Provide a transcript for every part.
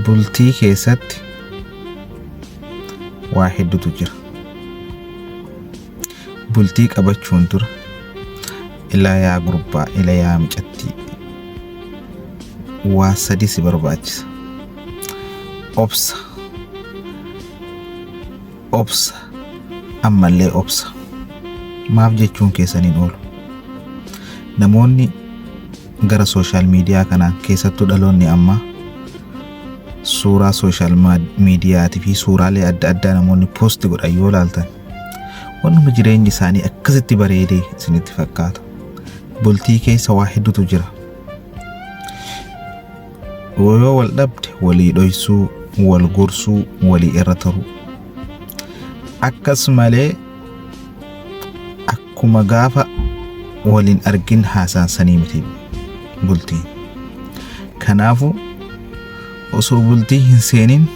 Bultii keessatti waa hedduutu jira. Bultii qabachuun dura ilaa yaa gurbaa ila yaa micattii waa sadi si barbaachisa. Obsa, obsa, ammallee obsa. Maaf jechuun keessan hin oolu. Namoonni gara sooshaal miidiyaa kanaan keessattuu dhaloonni ammaa suuraa sooshaal miidiyaatii fi suuraalee adda addaa namoonni poosti godhan yoo ilaaltan wannuma jireenyi isaanii akkasitti bareedee isinitti fakkaata. Bultii keessa waa hedduutu jira. Yoo wal dhabde walii dhoysuu, wal gorsuu, walii irra taruu. Akkas malee akkuma gaafa waliin argin haasaan sanii miti bultiin. Kanaafuu osoo bultii hin seenin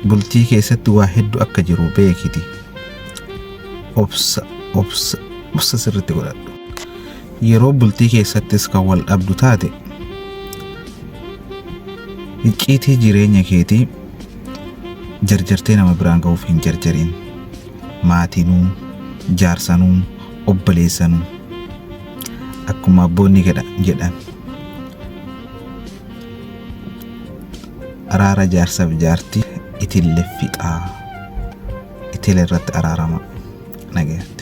bultii keessatti waa hedduu akka jiru beekiti. Obsa, obsa, obsa sirriitti godhadhu. Yeroo bultii keessattis kan wal dhabdu taate icciitii jireenya keetii jarjartee nama biraan ga'uuf hin jarjariin. Maatinuu, jaarsanuu, obboleessanuu. Akkuma abboonni jedhan. Araara jaarsaaf jaartii itille fixaa. Itille irratti araarama. Nagayaatti.